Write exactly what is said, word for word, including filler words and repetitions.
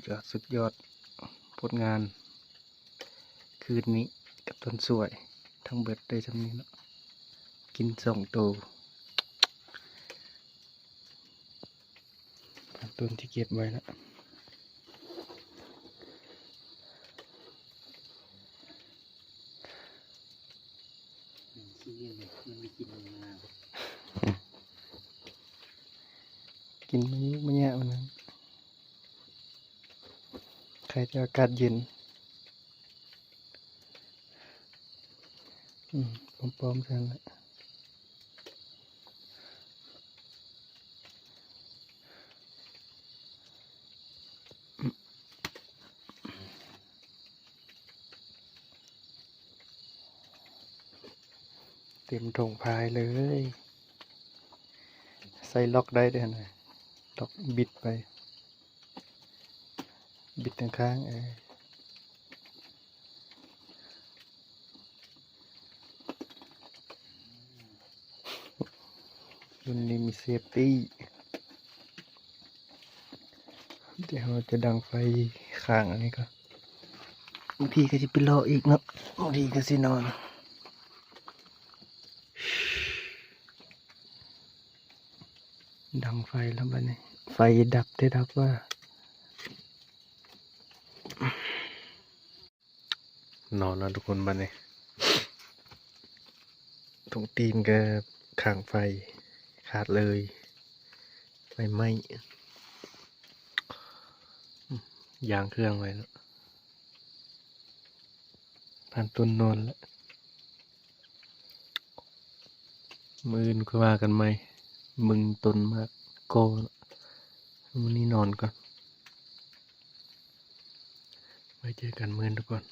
ยอด สุดยอด ผลงาน คืนนี้กับต้นสวย ทั้งเบิดได้จำนี้เนาะ กินสองโต ต้นที่เก็บไว้ละ มันขี้เกียจเลย มันไม่กินมันมา กินไม่ยุกไม่แยะมันนั้น ใครจะอากาศเย็น อืม ปลอมๆ กันแหละ เต็มถงพายเลย ใส่ล็อกได้ด้วยนะ ล็อกบิดไป บิดข้างๆ เออ รุ่นนี้มีเซฟตี้ เดี๋ยวเราจะดังไฟข้างอันนี้ก่อน บางทีก็จะไปรออีกเนาะ บางทีก็สินอน ดังไฟแล้วบัดนี้ ไฟดับได้ดับว่า นอนแล้วทุกคนบัดนี้ ตรงตีนก็ข้างไฟขาดเลย ไฟไหม้ ยางเครื่องไว้แล้ว พันต้นนอนแล้ว มื้ออื่นค่อยว่ากันใหม่ มึงต้นมากก็ มื้อนี้นอนก่อน ไว้เจอกันมื้ออื่นทุกคน